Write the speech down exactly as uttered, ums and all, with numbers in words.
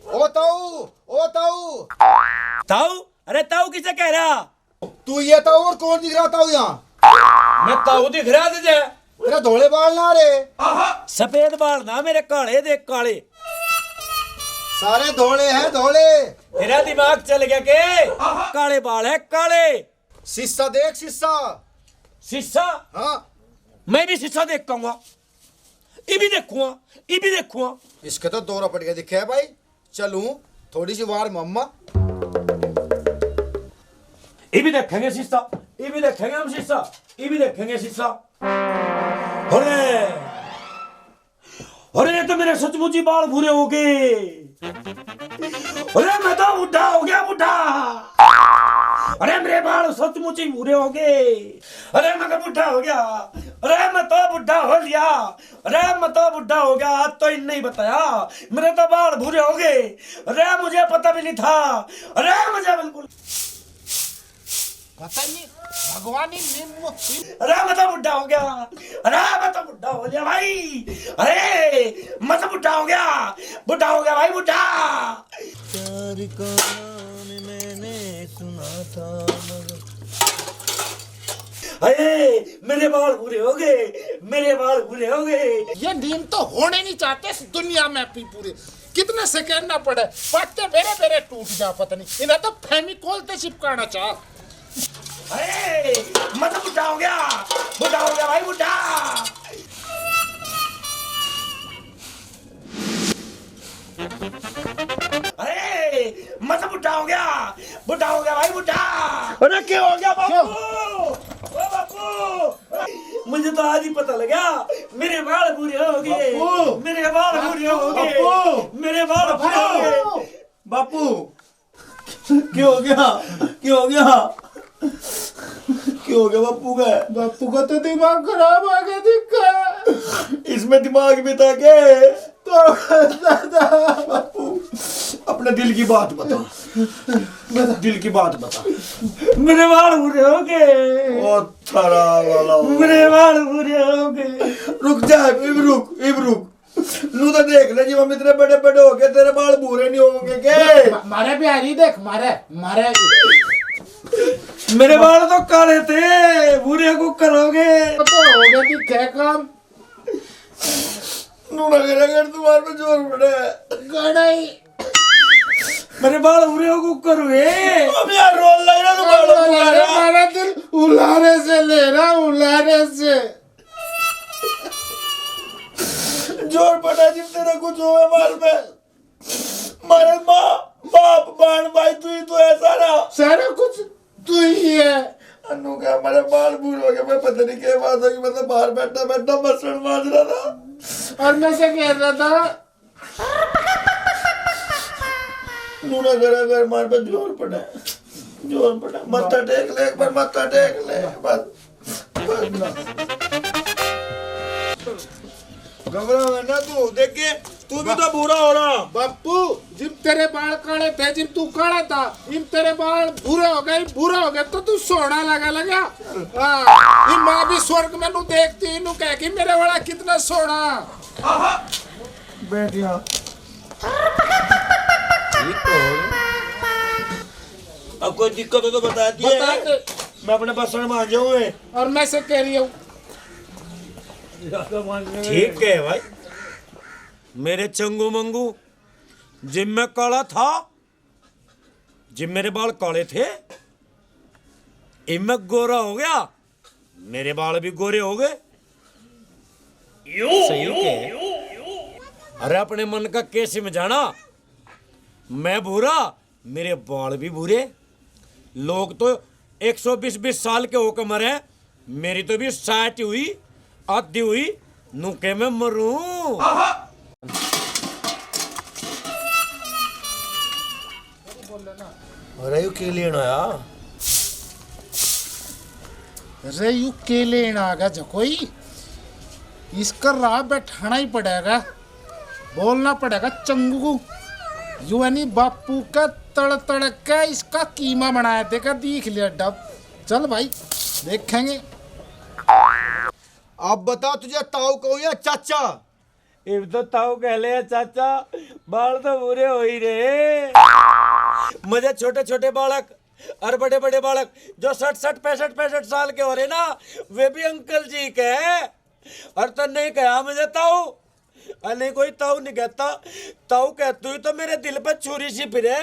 ओ ताऊ, ओ ताऊ। ताऊ? अरे ताऊ किसे कह रहा? तू ये ताऊ और कौन दिख रहा ताऊ यहाँ? मैं ताऊ दिख रहा तुझे। तेरे धोले बाल ना रे। सफेद बाल ना मेरे, काले देख, काले। सारे धोले हैं, धोले। तेरा दिमाग चल गया के? काले बाल है, काले। शीशा देख, शीशा। शीशा? हाँ। मैं भी शीशा देख पाऊंगा? इभी देखूंगा, इभी देखूंगा। इसके तो दौरा पड़ गया दिखे है भाई। चलूं थोड़ी सी वार मम्मा। इभी देखेंगे शीशा, इभी देखेंगे हम शीशा, इभी देखेंगे शीशा। अरे, अरे, ये तो मेरे सचमुच ही बाल भूरे हो गए। अरे, मैं तो बुढ़ा हो गया, बुढ़ा। अरे, मेरे बाल सचमुच ही भूरे हो गए। अरे, मैं तो बुढ़ा हो गया। अरे, मैं तो बुढ़ा हो लिया। अरे, मैं तो बुढ़ा हो गया, आज तो इनने ही बताया। मेरे तो बाल भूरे हो गए। अरे, मुझे पता भी नहीं था। अरे, मुझे बिल्कुल पता नहीं, भगवान ही निम-, अरे, मैं तो बुढ़ा हो गया। अरे, मैं तो बुढ़ा हो गया भाई। अरे, मैं तो बुढ़ा हो गया। बुढ़ा हो गया भाई, बुढ़ा। प्यार का नाम मैंने सुना था मगर अरे, मेरे बाल भूरे हो गए, मेरे बाल भूरे हो गए। ये नीम तो होने नहीं चाहते इस दुनिया में भी पूरे। कितने सेकंड ना पड़े, पत्ते बेरे बेरे टूट जा, पता नहीं। इन्हें तो फेविकोल ते चिपकाना चाह। अरे, मैं तो बुढ़ा हो गया, बुढ़ा हो गया भाई, बुढ़ा। अरे, मैं तो बुढ़ा हो गया, बुढ़ा हो गया भाई, बुढ़ा। अरे, क्या हो गया बापू? क्यों? ओ बापू, मुझे तो आज ही पता लगा, मेरे बाल भूरे हो गए, बापू। मेरे बाल भूरे हो गए, बापू। मेरे बाल भूरे हो गए। बापू। बापू। क्यों हो गया? क्यों हो गया? क्यों हो गया बापू का? बापू का तो दिमाग खराब आ गया, दिक्कत। इसमें दिमाग भी था के? तो दादा। बापू, अपने दिल की बात बता। बता। दिल की बात बता। मेरे बाल भूरे हो गए। ओ थारा वाला हो। मेरे बाल भूरे हो गए। रुक जा, इब रुक, इब रुक। नू तो देख ले जी, हम इतने बड़े बड़े हो गए, तेरे बाल भूरे नहीं होंगे के? म-, मारे प्यारी देख, मारे, मारे। मेरे बाल तो काले थे, भूरे को करोगे? तो हो गया कि क्या काम? नू ना करे, अगर तुम्हारे पे जोर पड़े। गड़ाई। मेरे बाल भूरे को करोगे? अब यार रोल लग रहा, तो बाल भूरे। मारा दिल उलारे से ले रहा, उलारे से। जोर पड़ा जिब तेरा कुछ होवे माल में। मारे माँ, बाप, बाण, भाई, तू ही तो है सारा। सारा कुछ तू ही है। अन्नू का हमारे बाल भूल हो गए, मैं पता नहीं क्या बात होगी, मैं तो बाहर बैठा बैठा बर्तन मांज रहा था। और मैं से कह रहा था। नूना करा कर मार पे जोर पड़ा, जोर पड़ा। मत्था टेक ले एक बार, मत्था टेक ले बस। घबरा ना तू, देख के तू भी तो भूरा हो रहा। बापू, जिब तेरे बाल काले थे, जिब तू काला था, इब तेरे बाल भूरे हो गए, भूरे हो गए तो तू सोना लगा लगा। हाँ, ये माँ भी स्वर्ग में नू देखती, नू कह के मेरे वाला कितना सोना। बैठ यहाँ। ठीक तो हो। अब कोई दिक्कत हो तो बता दिए। बता दे। मैं अपने बर्तन मांज जाऊँ। और मैं से कह रही हूँ। ठीक है भाई, मेरे चंगू मंगू, जिब मैं काला था, जिब मेरे बाल काले थे, इब मैं गोरा हो गया, मेरे बाल भी गोरे हो गए। सही कहे। अरे, अपने मन का के समझाना? मैं भूरा, मेरे बाल भी भूरे। लोग तो एक सौ बीस बीस साल के होकर मरे, मेरी तो भी साठ हुई, आधी हुई, नू के मैं मरूं। अरे, यू के लेण आया? अरे, यू के लेण आ गया जकोई? इसका राह बैठाना ही पड़ेगा, बोलना पड़ेगा चंगू को। यू है नी बापू का तड़ तड़ के इसका कीमा बनाया देगा, देख लिया डब। चल भाई, देखेंगे। अब बता, तुझे ताऊ कहूँ या चाचा? इब तो ताऊ कह ले चाचा, बाल तो पूरे हो ही रहे। मजे छोटे छोटे बालक और बड़े बड़े बालक जो साठ साठ पैंसठ पैंसठ साल के हो रहे ना, वे भी अंकल जी के। और तो नहीं कहा मुझे ताऊ, और नहीं कोई ताऊ नहीं कहता। ताऊ कहतू ही तो मेरे दिल पर छुरी सी फिरे।